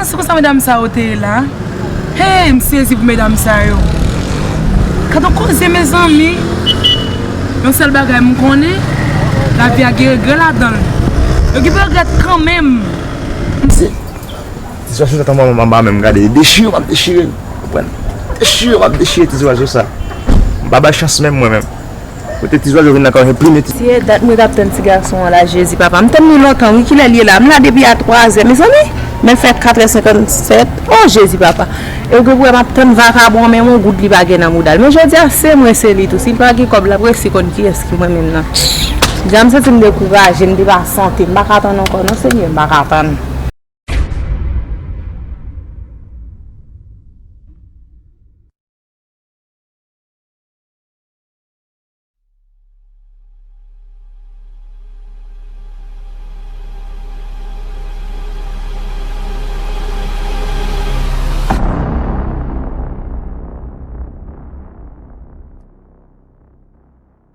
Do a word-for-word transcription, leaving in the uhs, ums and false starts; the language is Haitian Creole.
Se konsa medam sa yo te ye la. Hey, m sezi pou medam sa yo. Gad yon koze, mezanmi. Yon sèl bagay m konnen, lavi a gen regrè ladan l. Yo gen pou regrèt kanmenm. Ti zwazo sa tankou anba menm, gade, dechire m ap dechire l. Konprann? Dechire m ap dechire ti zwazo sa. M pa bay chans menm mwen menm. Kote ti zwazo vin nan kay mwen, se plimen ti. Tiye dat mwen t ap tann ti gason an la, Jezi papa. M tann li lontan wi, kilè l ye la? M la depi a twazè, mezanmi. Men l fè katrè senkannsèt. Oh, Jezi papa. E w gen pou wè m ap tann vakabon an, men yon goud li pa gen nan mouda l. Men jodi a, se mwen, se li tou. Si l pa gen kòb, l ap resi konn kiyès ki mwen menm nan. Deja m santi m dekouraje, m depasante. M pa ka tann ankò non, Senyè, m pa ka tann.